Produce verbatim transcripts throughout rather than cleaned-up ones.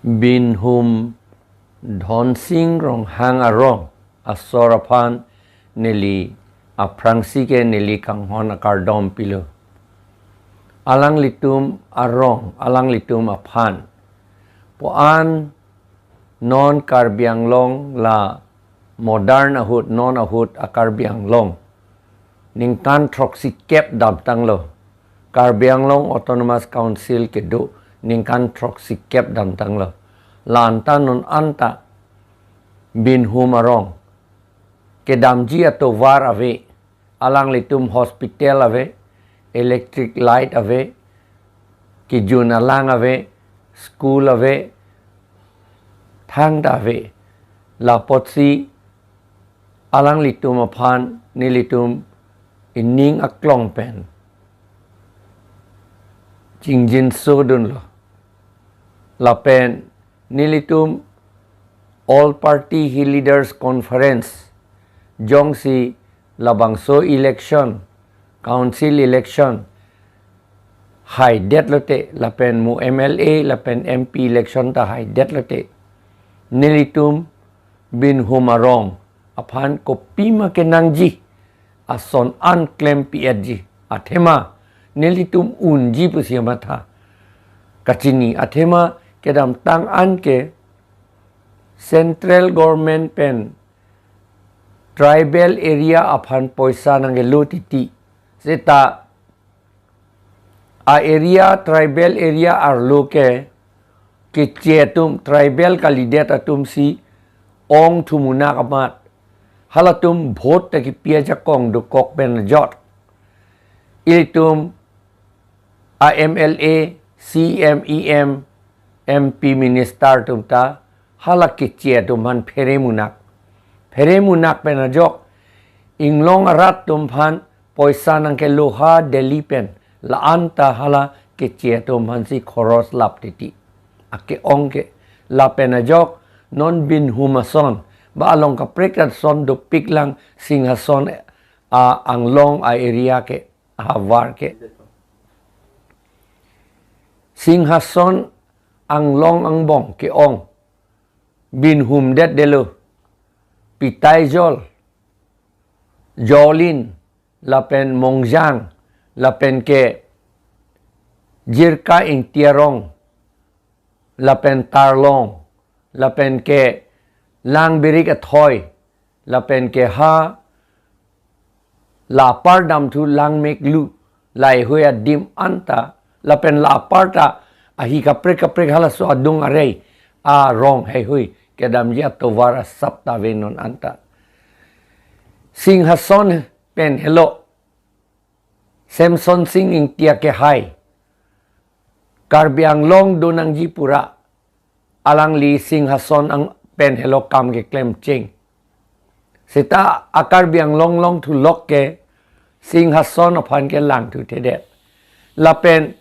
Binhum Dhonsing Ronghang arong asor aphan neli aphrangsi ke neli kanghon akardom pilo. Alanglitum arong, alanglitum aphan. Puan non Karbi Anglong la modern ahut, non ahut a Karbi Anglong ningkan throksi kep damtanglo. Karbi Anglong Autonomous Council kedo ningkan throksi kep damtanglo. La anta non anta Binhum arong kedamji atovar ave, alanglitum hospital ave, electric light ave, kejun alang ave, school ave, thangta ave. Lapotsi alanglitum aphan nelitum ining aklong pen chingjinso dunlo. Lapen nelitum All Party Hill Leaders Conference jongsi labangso election, council election haidet lote, lapen mu M L A lapen M P election ta haidet lote, nelitum Binhum arong aphan kopima kenangji ason an klem pi-etji, athema nelitum unji pusi matha kachini, athema kedamtang an ke central government pen tribal area aphan poisa nangkelo titi. Seta a area, tribal area arlo ke keche atum, tribal kalidet atumsi ong thumunak amat halatum vote ta kipi ajakong dokok pen ajok ilitum a M L A, C M, E M, M P, minister atum ta hala keche atum aphan pheremunak. Pheremunak pen ajok inglong arat atum aphan poisa nangkelo ha Delhi pen, la anta hala keche atum aphansi khoros lap titi. Ake-ong ke lapen ajok non Binhum ason ba along kaprek ason dopiklang Singhason a anglong a area ke, ahavar ke. Singhason anglong angbong ke-ong Binhum detdetlo, Pitaijol, Jolin, lapen Mongjang, lapen ke Jirka Ingti arong, lapen Tarlong, lapen ke Langbirik athoi, lapen ke ha la apar damthu Langmeklu, laheihui adim anta, lapen la apar ta ahi kaprek kaprek halaso adung arei arong heihui kedamji atovar asap ta ave non anta. Singhason pen helo Semson Sing Ingti akehai Karbi Anglong donangji pura alangli Singhason ang pen helo kam keklem cheng. Seta a Karbi Anglong longthu lok ke Singhason aphan ke langthu thedet. Lapen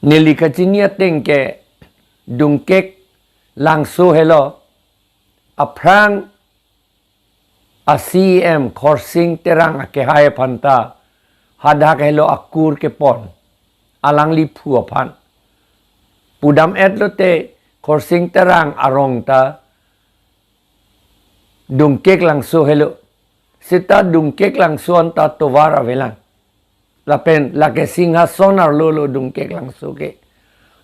neli kachini ateng ke Dungkek Langso helo, aphrang a C E M Khorsing Terang akehai aphan ta hadak helo akur kepon, alangli phu aphan. Pudam-et lote Khorsing Terang arong ta Dungkek Langso helo. Seta Dungkek Langso anta tovar avelang. Lapen lake Singhason arlo lo Dungkek Langso ke.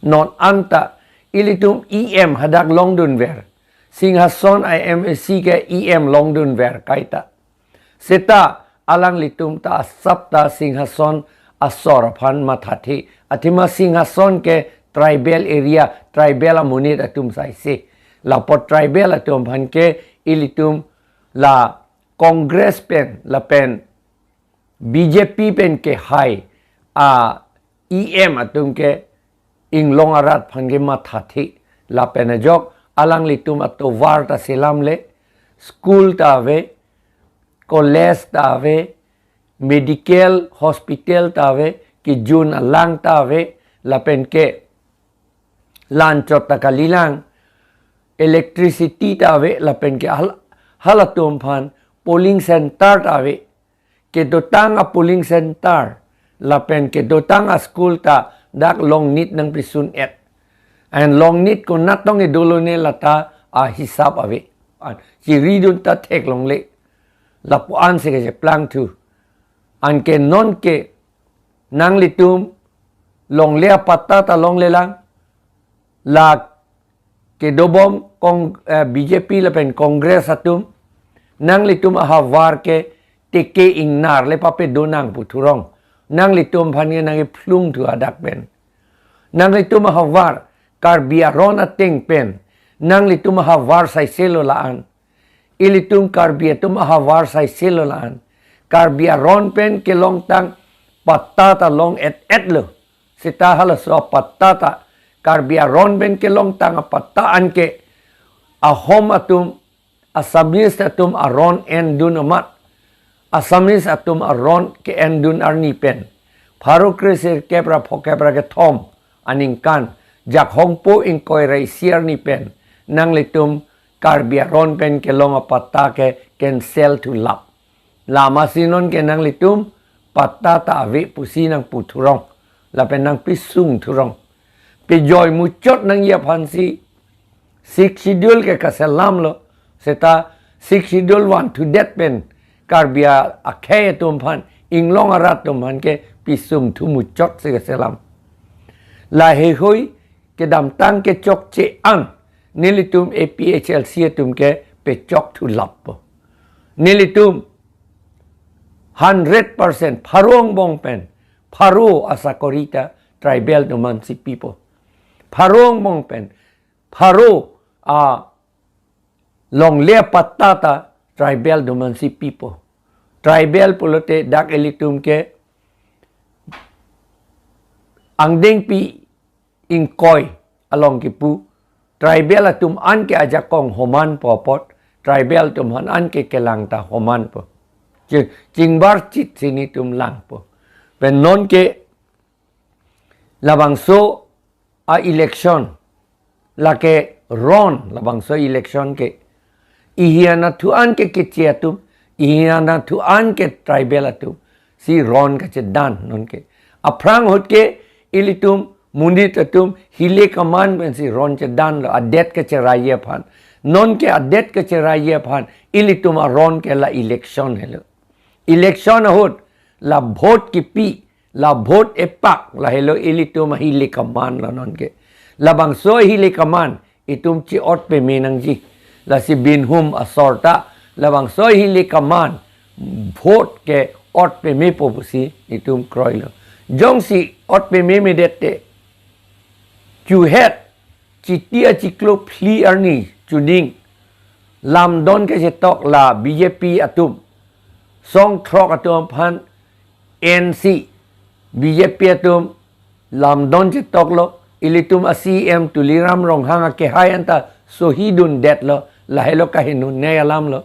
Non anta ilitum E M hadak longdunver. Singhason I M A C ke E M longdunver kaita. Seta alanglitum ta asap ta Singhason asor aphan mathathe. Athema Singhason ke tribal area, tribal amonit atum saise. Lapu tribal atum aphan ke ilitum la Congress pen lapen B J P pen kehai a E M atum ke inglong arat aphan ke mathathe. Lapen ajok alanglitum atovar ta selamle, school ta ave, college ta ave, medical hospital ta ave, kejun alang ta ave, lapen ke la-anchot ta kalilang, electricity ta ave, lapen ke hal-, halatum aphan polling center ta ave, kedotang a polling center, lapen kedotang a school ta dak longnit nangpisun-et. An longnit konat tong edolone lata ahisap ave. An chiridun ta theklongle. Lapu-an si kacheplang thu. Anke nonke nanglitum longle apatta ta longlelang. La kedobom kong, eh, B J P lapen Congress atum. Nanglitum ahavar ke teke ingnar le pape donang pu thurong. Nanglitum aphan ke nangkephlung thu adak pen. Nanglitum ahavar Karbi aron ateng pen. Nanglitum ahavar saiselo la-an. Ilitum Karbi atum ahavar saiselo la-an. Karbi aron pen kelongtang patta ta long-et-et lo. Seta halaso apatta ta Karbi aron pen kelongtang apatta anke Ahom atum, Assamese atum aron endun amat, Assamese atum aron ke-endun arni pen pharo kresirkep ra phokep ra kethom aningkan Jakhong po ingkoi ra isi arni pen nanglitum Karbi aron pen kelong apatta ke cancel thu lap. Lamasi nonke nanglitum patta ta ave pusi nangpu thurong. Lapen nangpisung thurong. Pejoi muchot nangji aphansi Sixth Schedule ke kaselam lo. Seta Sixth Schedule vanthudet pen Karbi akhei atum aphan, inglong arat atum aphan ke pisung thu muchot si kaselam. Laheihui kedamtang kechokche an nelitum A P H L C atum ke pechok thu lappo. Nelitum hundred percent pharo angbong pen pharo asakori ta tribal atum aphansi pipo. Pharo angbong pen pharo alongle apatta ta tribal atum aphansi pipo. Tribal pulote dak ilitum ke angdengpi ingkoi along kipu, tribal atum anke ajakong homanpo apot, tribal atum aphan anke kelang ta homanpo. Chi-, chingbarchit si netum langpo. Pen nonke labangso a-election, lake ron labangso election ke, ihian athu anke keche atum, ihian athu anke tribal atum si ron kachedan nonke. Aphrang ahut ke ilitum monit atum hile kaman pensi ron chedanlo, adet kacheraiji aphan. Nonke adet kacheraiji aphan ilitum aron ke la election helo. Election ahut la vote kipi, la vote epak, lahelo ilitum ahile kaman lo nonke. Labangso ahile kaman itum chi-ot peme nangji. Lasi binhum asor ta labangso ahile kaman vote ke-ot pemepo pusi itum kroilo. Jongsi ot pememedet te, chuhet Chiti achiklo phli arni chuning lamdon kachetok la B J P atum, song throk atum aphan N C, B J P atum lamdon chetoklo, ilitum a-C E M Tuliram Ronghang akehai anta sohi dundetlo, lahelo kahinune alamlo.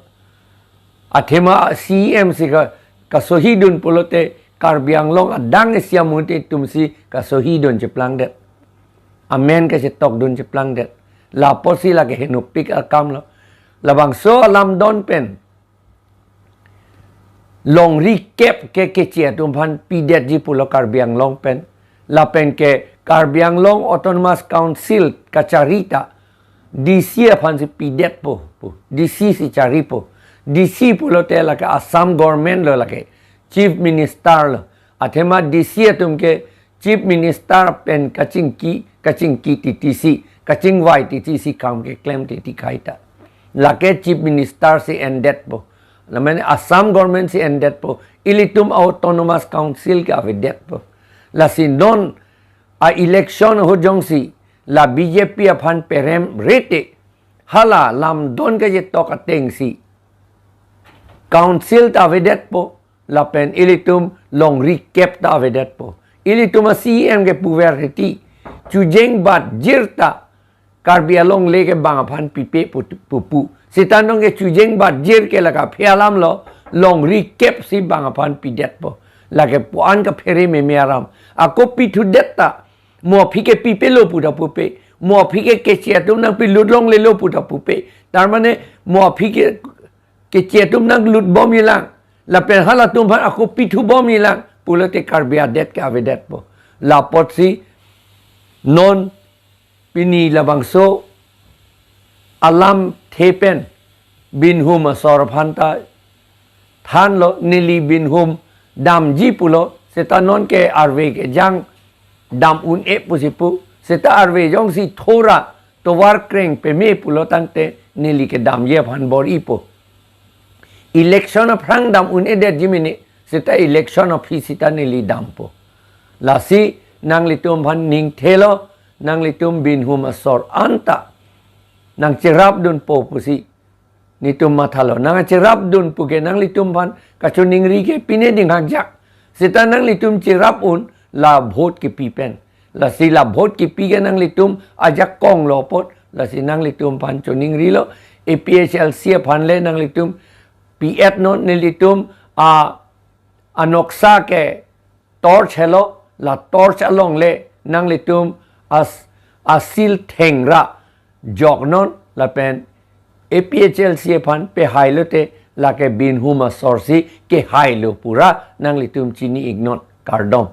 Athema C E M si ka, kasohi dun pulote Karbi Anglong adang isi amonit atumsi kasohi dun cheplangdet. Amen kachetok dun cheplangdet. Lapusi lake henopik akamlo. Labangso alamdon pen longri kep ke keche atum aphan pidetji pulo Karbi Anglong pen. Lapen ke Karbi Anglong Autonomous Council kachari ta D C aphansi pidetpo pu. D C si charipo. D C pulote lake Assam government lo lake. Chief Minister lo. Athema D C atum ke Chief Minister pen kachingki, kachingki titisi, kachingvai titisi kam keklem titi kaita. Lake Chief Minister si endetpo. Lamane Assam government si endetpo. Ilitum Autonomous Council ke avedetpo. Lasi non a-election ahut jongsi la B J P aphan perem rete, hala lamdon kachetok atengsi Council ta avedetpo, lapen ilitum longri kep ta avedetpo. Ilitum a-C E M ke puver heti, chujeng bat jir ta Karbi Anglong le ke bang aphan pipe pu, pu, pu. Sita nonke chujeng bat jir ke lake aphi alamlo, longri kep si bang aphan pidetpo. Lake puan kaphere meme aram. Ako pithudet ta, mo aphi ke pipelo pu ta pupe. Mo aphi ke keche atum nangpilut longlelo pu ta pupe. Tar mane mo aphi ke keche atum nanglut bomjilang. Lapen halatum aphan ako pithu bomjilang. Pulote Karbi adet ke avedetpo. Lapotsi non Pini labangso alamthe pen Binhum asor aphan ta thanlo, neli Binhum damji pulo, seta non ke arve kejang dam un-e pusi pu, seta arve jongsi thora tovar kreng peme pulo tangte neli kedamji aphan bor-ipo. Election aphrang dam un-edetji mene, seta election aphi seta neli dampo. Lasi nanglitum aphan ningthelo, nanglitum Binhum asor anta nangcherapdunpo pusi netum mathalo. Nangcherapdun pu ke nanglitum aphan kachoningri ke pine dinghakjak. Seta nanglitum cherap un la vote kepi pen. Lasi la vote kepi ke nanglitum ajakong lo apot. Lasi nanglitum aphan choningrilo, A P H L C aphan le nanglitum pi-et non, nelitum a anoksa ke torch helo, la torch along le nanglitum as asil thengra joknon lapen A P H L C aphan pehailote lake Binhum asor si kehailo pura nanglitum chini-iknon, kardom.